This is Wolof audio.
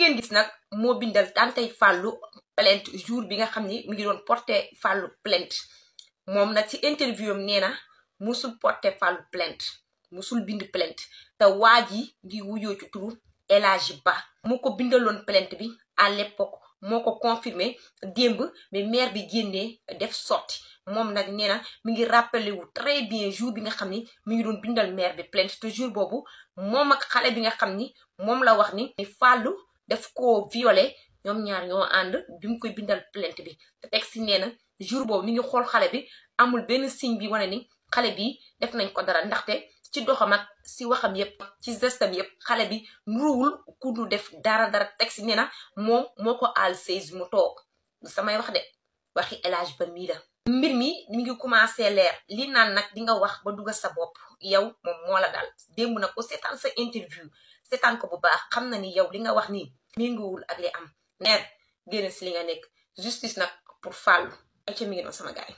ngeen gis nag moo bindal tantay Fallou plainte jour bi nga xam ni mi ngi doon porter Fallou plainte moom nag ci interview am nee na musul porter Fallou plainte musul bind plainte te Wadji ngi wuyoo ci turu El Hadji Ba moo ko bindaloon plainte bi à l'époque moo ko confirmé démb mais maire bi génnee def sorti moom nag nee na mi ngi rappelé wu très bien jour bi nga xam ni mi ngi doon bindal maire bi plainte te jour boobu moom ak xale bi nga xam ni moom la wax ni Fallou daf ko violé ñoom ñaar ñoo ànd bi mu koy bindal plainte bi te teg si nee na jour boobu mi ngi xool xale bi amul benn signe bi wane ni xale bi def nañ ko dara ndaxte ci doxam ak si waxam yépp ci gestam yépp xale bi nuruwul ku du def dara teg si nee na moom moo ko àll seize mu toog samay wax de waxi El Hadji Ba mii la mbir mi ngi commencé leer li naan nag di nga wax ba dugal sa bopp yow moom moo la daal démb nag ko seetaan sa interview seetaan ko bu baax xam na ni yow li nga wax nii méngoowul ak li am neer génn si li nga nekk justice nag pour Fallou ay ca mi ngi noonu sama gaay